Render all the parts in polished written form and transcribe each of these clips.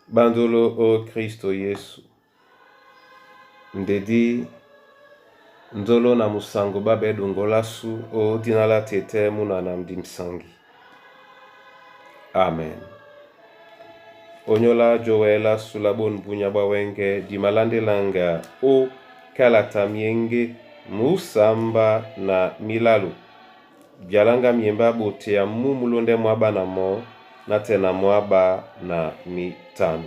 Bandolo o Kristo Yesu. Ndedi nzolo na musango babe dongolasu o dina la tete munana mdimsangi. Amen. Onyola Joela sula bon bunya bwa wenge dimalandelanga o kalata mienge musamba na milalu. Bialanga miemba bote ya mu mulonde mwaba na mo na tena mwaba na mitano.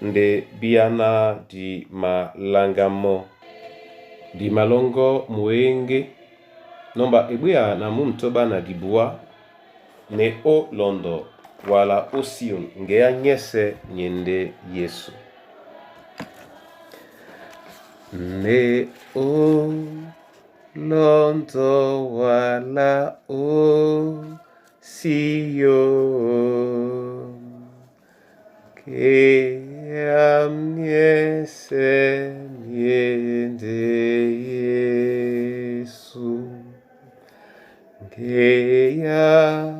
Nde biana di malanga mo. Di malongo muenge nomba ebwea na muntoba na dibua ne o londo wala o Sion ngea nyese nyende Yesu. Ne o londo wala o Sion ke amnyese nyende Yesu. Ngeya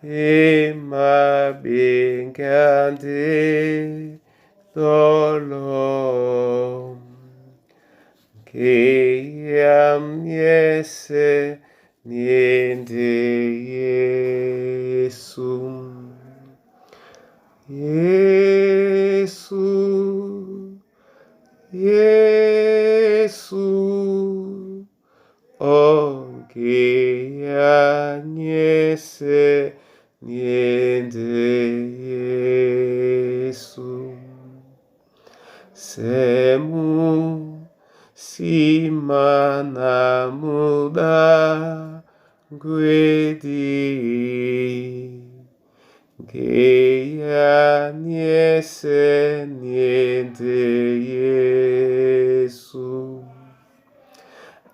emabengande dolo ke amnyese nyende Yesu. Yesu, Yesu, onge anyese niende Yesu. Semu simana muda gwedi Ngeya niese niende Yesu.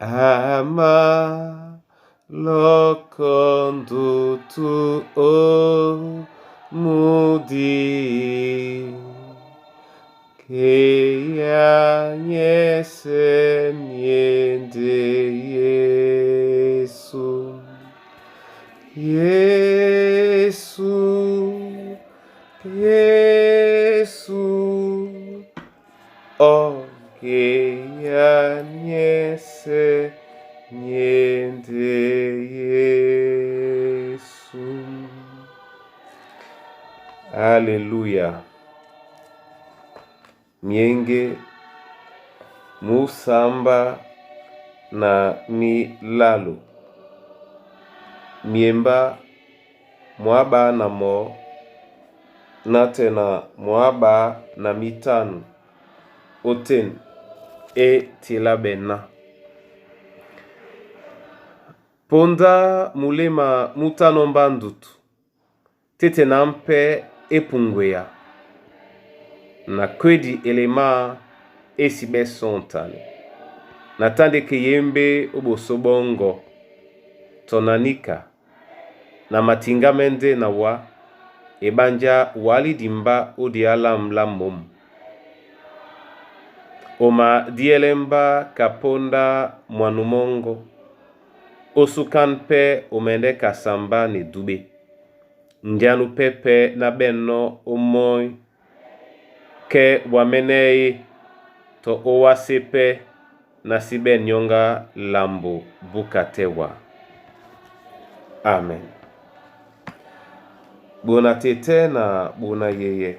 Ama lokondutu o mudi Keya niese niende Yesu. Yesu, Yesu, ongeya niese niende Yesu. Alléluia. Mienge musamba na milalo. Miemba mwaba na mo na tena mwaba na mitano oten e tilabena. Ponda mulema mutano mbandutu tete na mpe epungweya na kwedi elema esi besontane na tandeke yembe oboso bongo tonanika na matinga mende na wa ebanja wali dimba odi alam la mom. Oma dielemba kaponda mwanumongo osukan pe omende kasamba ne dube. Ndianu pepe na benno omoi ke wamenei to owasepe na sibe nyonga lambo bukatewa. Amen. Bona tete na bona yeye.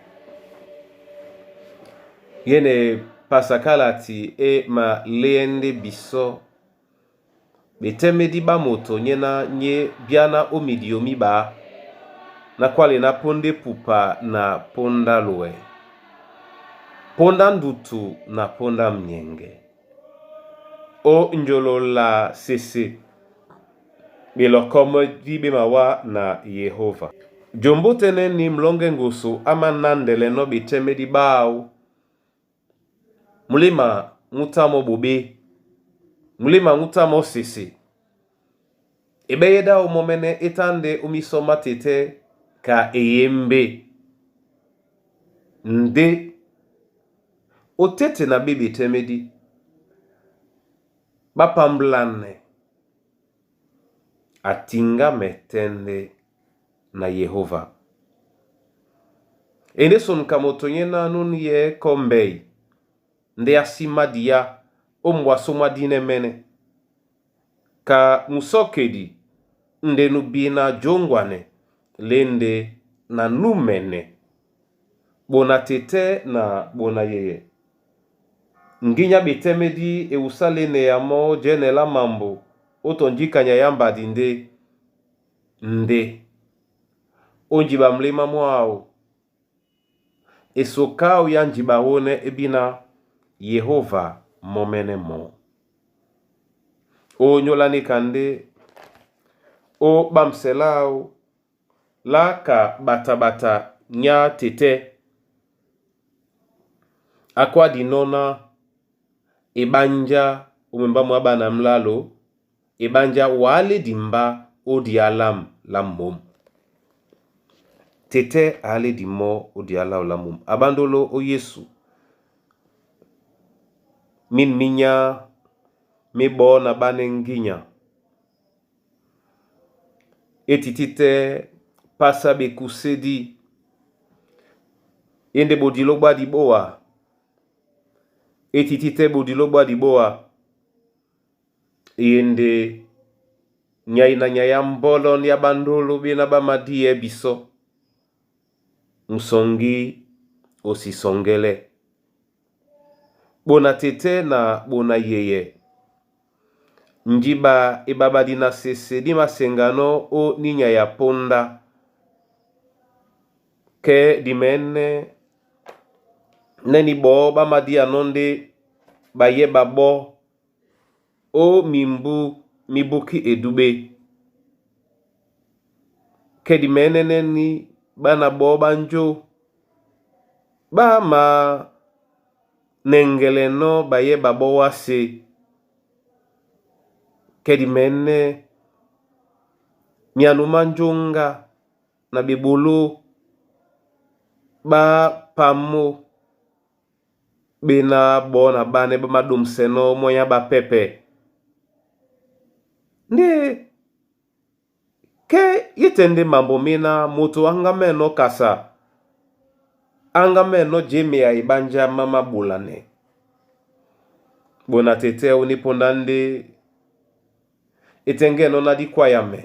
Yene pasakalati e ma leende biso betemedi ba moto nye na nye biana omidi ba na kwale na ponde pupa na ponda loe. Ponda ndutu na ponda mnyenge. O njolola sese belokomo di be mawa na Yehova. Jombo tene ni mlonge ngusu ama nandele no betemedi bao. Mulima mutamo bobe. Mulima mutamo sese. Ebeyeda omomene etande omisoma tete ka eyembe. Nde otete na be betemedi. Bapamblane. Atinga metende na Yehova. Ende sonuka moto nyena nunu yɛ kɔ mbɛi nde asi madiya ó mbwaso mwá dínɛmɛ́nɛ́. Ka musɔkedi nde nu bina jǒŋgwanɛ lê nde na númɛnɛ. Ɓona tetɛ́ na ɓona yeyɛ. Nginya ɓetɛ́mɛ́dí e wusá lêneya mɔ́ jɛ́nɛ lá mambo ó tɔ njikanya yá mbadi ndé, ndé ó njiɓa mléma mwáō, esoka áō yá njiɓa wónɛ́ é bí ná Yehóva mɔ́mɛ́nɛ́ mɔɔ́. Ónyólá níka ndé ó ɓámsɛ láō lá ka ɓataɓata nyá tetɛ́, á kwádi nɔ́ ná eɓánjá ó mwembá mwá ɓá na múlálo, eɓánjá wǎ áledi mbá ó diá lâm lá mǒm. Tetɛ́ a áledi mɔ́ ó diá láō lá mǒm. A ɓándóló ó Yésu, mín mínyá mí ɓɔɔ́ na ɓánɛ́ ŋgínya. É tití tɛ́ pásá ɓekusédi e ndé ɓodiló ɓwá diɓóa, é tití tɛ́ ɓodiló ɓwá diɓóa, e ndé nyai na nyai á mbɔ́lɔ́ní á ɓándóló ɓéná ɓá madíɛɛ́ bisɔ́, musɔŋgí o si sɔŋgɛ́lɛ́. Ɓona tetɛ́ na ɓona yeyɛ, njiɓa e ɓaɓadi na sese dí maseŋganɔ́ ó nínya ya póndá. Kɛ́ di mɛ̌nɛ́ nɛ́ ní ɓɔɔ́ ɓá madíanɔ́ ndé ɓayɛ́ ɓaɓɔ́ ó mimbú mí búkí edúɓé. Kɛ́ di mɛ̌nɛ́ nɛ́ ní ɓána ɓɔɔ́ ɓá njó ɓá manɛŋgɛlɛnɔ́ ɓayɛ́ ɓaɓɔ́ wásē. Kɛ́ di mɛ̌nɛ́ myano má njóŋga na ɓeɓoló ɓá pamó ɓéná ɓɔɔ́ na ɓánɛ́ ɓá maɗomsɛnɔ́ mwányá ɓá pɛ́pɛ̄. Ndé kɛ́ í tɛ́ ndé mambo méná moto á ŋgámɛ́nɔ́ kasa, á ŋgámɛ́nɔ́ jěmea eɓánjá má máɓolanɛ. Ɓona tetɛ́ ó nípóndá ndé e tɛŋgɛ́nɔ́ ná díkwáyamɛ,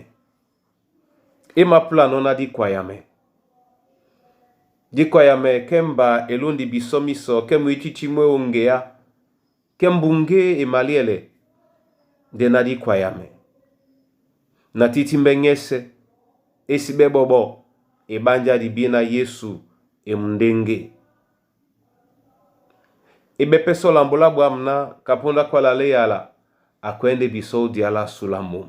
é māpúlanɔ́ ná díkwayamɛ. Díkwayamɛ kɛ́ mba elóndi bisɔ́ mísɔ kɛ́ mwítítí mwé ó ŋgeá, kɛ́ mbuŋgé e maliɛlɛ ndé ná díkwayamɛ. Na títímbɛ́ nyɛ́sɛ̄ é síɓɛ́ ɓɔ́ɓɔ́ eɓánjá di bí ná Yésu e mundéŋgé. E ɓɛ́ pɛ́ sɔ́ lambo lá ɓwǎm̀ ná ka póndá kwála lé yala, a kwɛ́ ndé bisɔ́ ó diá lásu lá mǒm.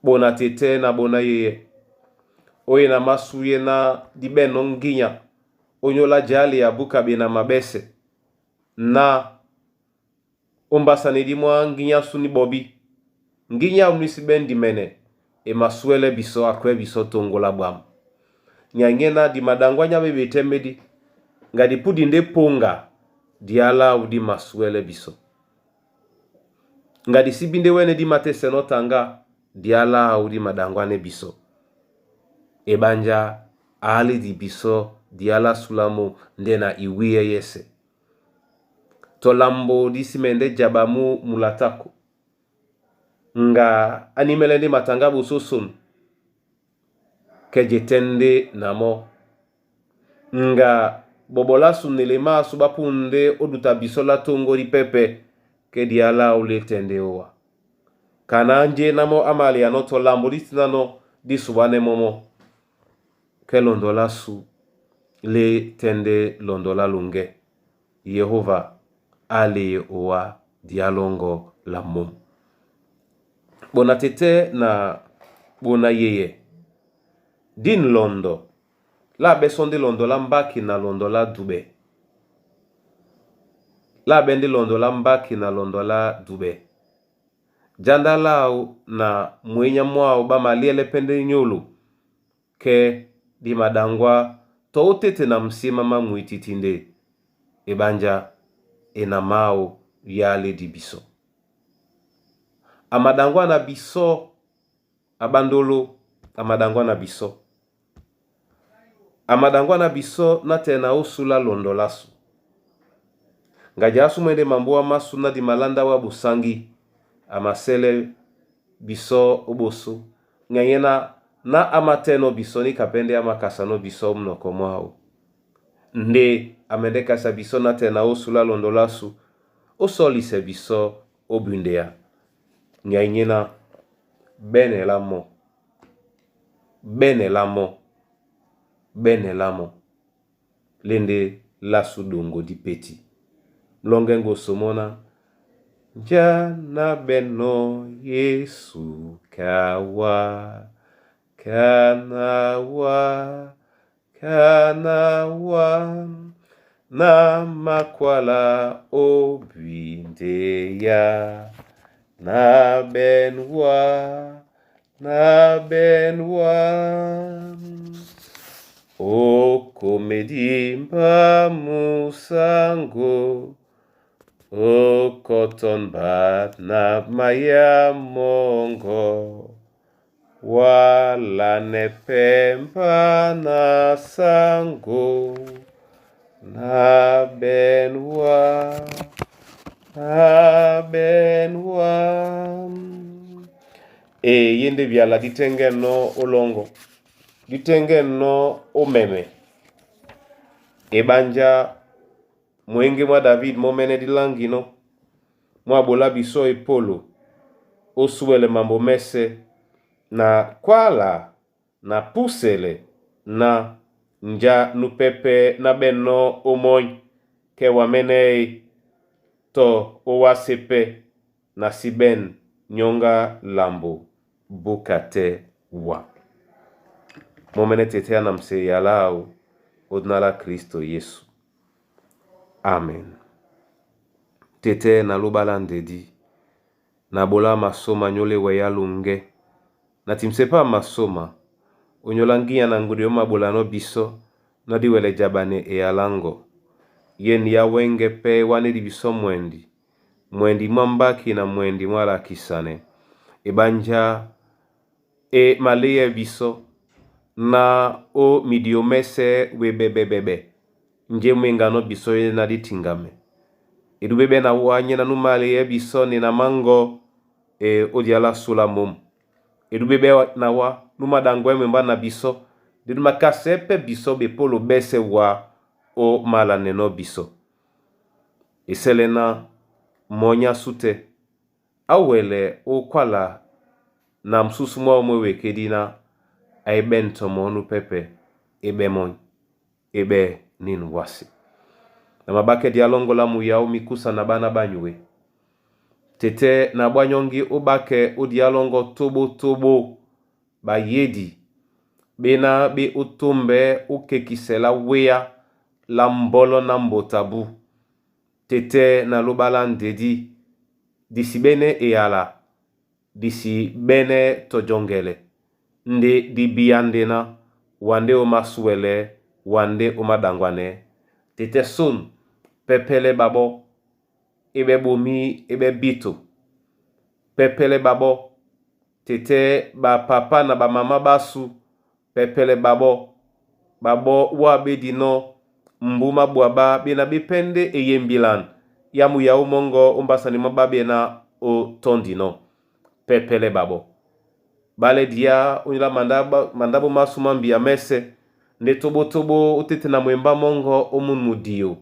Ɓona tetɛ́ na ɓona yeyɛ, óye na másúyɛ́ ná dí ɓɛ̂nɔ́ ŋgínya, ónyólá jǎle a búka ɓe na maɓɛ́sɛ, ná ó mbásanedí mwá ŋgínya sú ní ɓɔbí. Ŋgínya áō ní sí ɓɛ́ ndimɛnɛ, e masúɛ́lɛ́ bisɔ́ a kwɛ́ bisɔ́ toŋgo lá ɓwǎm̀. Nyay nyɛ́ ná di maɗaŋgwá nyá ɓé ɓetɛ́mɛ́dí, ŋga di púdi ndé póŋga diá láō dí masúɛ́lɛ́ bisɔ́. Ŋga di sí bí ndé wɛ́nɛ́ dí matɛ́sɛnɔ́ taŋgá, diá láō dí maɗaŋgwánɛ́ bisɔ́. Eɓánjá a áledi bisɔ́ diá lásu lá mǒm ndé na iwíyɛ́ yɛ́sɛ̄. Tɔ lambo dí sí mɛndɛ́ jaɓa mú mula táko. Ŋga á nímɛ́lɛ́ ndé mataŋgá ɓosó son, kɛ́ jetɛ́ ndé na mɔ́. Ŋga ɓɔɓɔ lásu na elé máso ɓá pûn ndé ó duta bisɔ́ lá tóŋgó dí pɛ́pɛ̄, kɛ́ diá láō lé tɛ́ ndé ówa. Ka na njé ná mɔ́ á maaleanɔ́ tɔ lambo dí tínánɔ́ dí sobánɛ́ mɔ́mɔ́. Kɛ́ lɔndɔ lásū lé tɛ́ ndé lɔndɔ lá loŋgɛ́. Yehóva á áleye owá diá lɔ́ŋgɔ́ lá mǒm. Ɓona tetɛ́ na ɓona yeyɛ, dîn lɔndɔ lá ɓɛ́ sɔ́ ndé lɔndɔ lá mbáki na lɔndɔ lá duɓɛ. Lá ɓɛ́ ndé lɔndɔ lá mbáki na lɔndɔ lá duɓɛ. Jándá láō na mwěnyá mwáō ɓá maliɛ́lɛ́ pɛ́ ndé nyólo, kɛ́ di maɗaŋgwá tɔ ótéte na m̀símá má mwítítí ndé eɓánjá e na máō yá áledi bisɔ́. A maɗaŋgwá na bisɔ́, a ɓándóló, a maɗaŋgwá na bisɔ́. A maɗaŋgwá na bisɔ́ nátɛɛ na ó súla lɔndɔ lásu. Ngadja á súmwɛ́ndɛ́ mambóa másu ná di malándá wá bosáŋgí, a masɛ́lɛ́ bisɔ́ ó ɓosó. Ŋɛnyɛ́ ná á matɛ́nɔ̄ bisɔ́ níka pɛ́ ndé á makasanɔ́ bisɔ́ ó munɔkɔ mwáō. Ndé a mɛndɛ́ kasa bisɔ́ nátɛɛ na ó súla lɔndɔ lásu, ó sɔ́lisɛ bisɔ́ ó bwíndɛ́á. Ŋɛnyɛ́ ná ɓɛ́nɛ lá mɔ́, ɓɛ́nɛ lá mɔ́, ɓɛ́nɛ lá mɔ́, lê ndé lásu ɗoŋgo dí péti. Lɔ́ŋgɛ́ ŋgosò mɔ́ ná: Njá na ɓɛ́nɔ̄ Yesu kawa, kanawa, kanawa, na makwala ó bwíndɛ́á, na ɓɛ́n wá, na ɓɛ́n wá. Okomedimba musango, okotonba na maya mongo, wala nepemba na sango, na ɓɛ́n wá, na ɓɛ́n wá. E ye ndé biala dí tɛ́ŋgɛ́nɔ́ ó lɔ́ŋgɔ́, dí tɛ́ŋgɛ́nɔ́ ó mɛmɛ. Eɓánjá mwěŋgé mwá David mɔ́mɛ́nɛ́ dí láŋginɔ́, mú aɓolá bisɔ́ epólo, ó súwɛlɛ mambo mɛ́sɛ̄, na kwála na púsɛlɛ ná njá nú pɛ́pɛ́ ná ɓɛ̂nnɔ́ ómɔ́ny kɛ́ wamɛ́nɛ́ e, tɔ ó wásē pɛ́ na sí ɓɛ̂n nyɔ́ŋgá lambo búka tɛ́ wá. Mɔ́mɛ́nɛ́ tetɛ́ á namsɛ eyala áō ó dina lá Kristo Yesu. Amen. Tetɛ́ na lóɓa lá ndedí, na ɓolá masôma nyóla ewɛyá loŋgɛ́, na timsɛ pá masôma, onyóla ŋgínya na ngudi ó maɓolanɔ́ bisɔ́ ná dí wɛlɛ jaɓanɛ eyalá ŋgɔ. Yén yá wɛ́ŋgɛ̄ pɛ́ e wánédí bisɔ́ mwɛndi, mwɛndi mwá mbáki na mwɛndi mwá lakisanɛ. Eɓánjá e maléyɛ́ bisɔ́ ná ó midio mɛ́sɛ̄ weɓɛɓɛɓɛɓɛ njé mwéŋganɔ́ bisɔ́ é ná dí tiŋgamɛ. Edúbɛ́ na wá nyé na nú maleyɛ́ bisɔ́ ne na máŋgɔ e ó diá lá súla môm. Edúbɛ́ na wá nú maɗaŋgwɛ́ mwembá na bisɔ́ ndé nú makasɛɛ́ pɛ́ bisɔ́ bepólo ɓɛ́sɛ̄ wá ó málanɛnɔ́ bisɔ́. Esɛ́lɛ́ ná mɔ́ nyá sútɛ á wɛlɛ ó kwála na msúsú mwáō mwé wekédí ná á eɓɛ̂n tɔ mɔɔ́ nú pɛ́pɛ̄ é ɓɛ́ mɔ́ny, é ɓɛ́ nín wásē. Na mabákɛ́ diá lɔ́ŋgɔ́ lá muyá ó mikúsa na ɓána ɓá nyué. Tetɛ́ na ɓwá nyɔ́ŋgí ó ɓákɛ ó diá lɔ́ŋgɔ́ tóɓótóɓó ɓayédi ɓéná ɓé ó tómbɛ́ ó kekisɛ lá wéá lá mbɔ́lɔ́ ná mbota bú. Tetɛ́ na lóɓa lá ndedí, di sí ɓɛ́nɛ́ eyala, di sí ɓɛ́nɛ́ tɔ jɔŋgɛlɛ, ndé di bíá ndé ná wá ndé ó másúɛlɛ́, wá ndé ó máɗaŋgwanɛɛ́. Tetɛ́ són pɛ́pɛ́lɛ́ ɓaɓɔ́ é ɓɛ́ ɓomí é ɓɛ́ bíto. Pɛ́pɛ́lɛ́ ɓaɓɔ́ tetɛ́ ɓapapá na ɓamamá ɓásū pɛ́pɛ́lɛ́ ɓaɓɔ́ ɓaɓɔ́ wá ɓé dinɔ́ mbu máɓwabá ɓéná ɓé pɛ́ ndé eyembilan ya muyáó mɔ́ŋgɔ ó mbásani mwá ɓáɓéná ó tɔ́ndinɔ́. Pɛ́pɛ́lɛ́ ɓaɓɔ́. Ɓálɛ́ diá ónyólá mandáɓo másū má mbia mɛ́sɛ̄ ndé tóɓótóɓó ó tétena mwembá mɔ́ŋgɔ ó mún mudio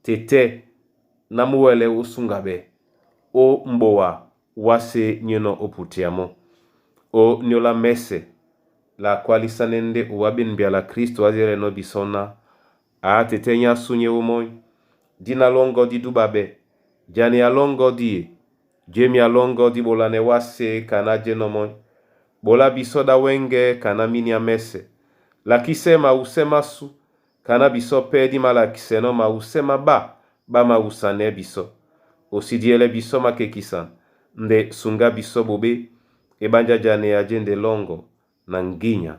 tetɛ́ ná múwɛlɛ́ ó súŋgaɓɛ́ ó m̀ɓowa wásē nyénɔ̄ ó putia mɔ́. Ó nyóla mɛ́sɛ̄ la kwálísánɛ́ ndé o wá ɓén mbia la Kristo á diɛ́lɛnɔ́ bisɔ́ ná a tetɛ́ nyá sú nyé ómɔ́ny, dína lɔ́ŋgɔ́ dí dúɓaɓɛ́, jane a lɔ́ŋgɔ́ díe, jémi a lɔ́ŋgɔ́ dí ɓolanɛ wásē kaná jénɔ́ mɔ́ny. Ɓolá bisɔ́ ɗá wɛ́ŋgɛ̄ kaná míniá mɛ́sɛ̄. Lakísɛ́ mawusɛ́ mású, kaná bisɔ́ pɛ́ dí málakisɛnɔ́ mawusɛ́ má ɓá ɓá mawusanɛɛ́ bisɔ́. O sí diɛ́lɛ́ bisɔ́ makekisan, ndé sunga bisɔ́ ɓoɓé, eɓánjá jane a jé ndé lɔ́ŋgɔ na ŋgínya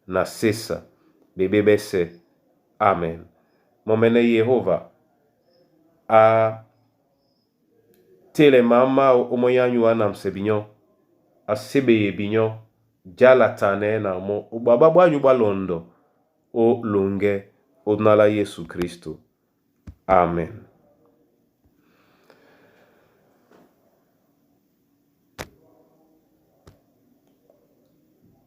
na sésa ɓeɓé ɓɛ́sɛ̄. Amen. Mɔ́mɛ́nɛ́ Yehóva a télɛ maá máō ó mɔ́ny ányū á namsɛ binyɔ́, a séɓeye binyɔ́, jála tanɛɛ́ na mɔ́, ɓwaɓá ɓwányū ɓwá lɔndɔ. Ó loŋgɛ ó dna lá Yésu Kristo. Amen.